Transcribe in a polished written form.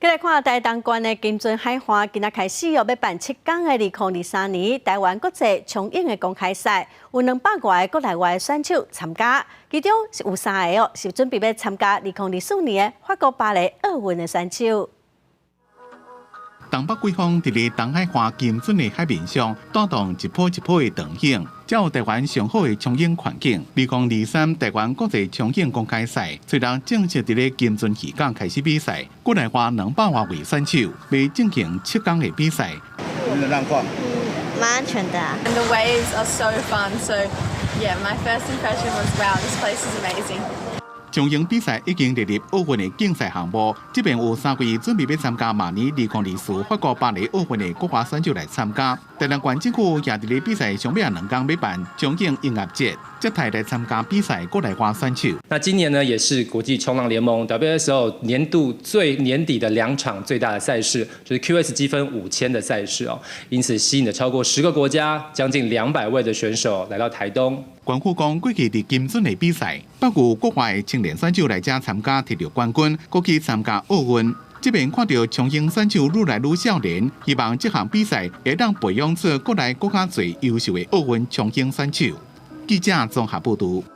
繼來看台東縣的金樽海岸，今仔開始哦，欲辦七工的2023年台灣國際衝浪的公開賽，有200外個國內外選手參加，其中是有三个哦，是準備欲參加2024年的法國巴黎奧運的選手。東北季風佇咧東海岸金樽的海面上，帶動一波一波的浪湧，才有台灣上好的衝浪環境。2023台灣國際衝浪公開賽，雖然正式佇咧金樽漁港開始比賽，國內外200外位選手，欲進行七工的比賽。浪況，蠻安全的啊。 And the waves are so fun. So, yeah, my first impression was, wow, this place is amazing. 衝浪比賽已經列入奧運的競賽項目，這邊有三位準備欲參加明年2024法國巴黎奧運的國外選手來參加。台東縣政府也佇咧比賽上尾2工欲辦衝浪音樂節，接待來參加比賽國內外選手。那今年呢，也是國際衝浪聯盟 WSL 年度最年底的兩場最大的賽事，就是 QS 積分5000的賽事哦，因此吸引了超過10個國家，將近200位的選手來到台東。縣府講，過去佇金樽的比賽，包括國外的青年選手來遮參加摕著冠軍，閣去參加奧運。這邊看著衝浪選手愈來愈少年，希望這項比賽會當培養出國內閣較濟優秀的奧運衝浪選手。記者綜合報導。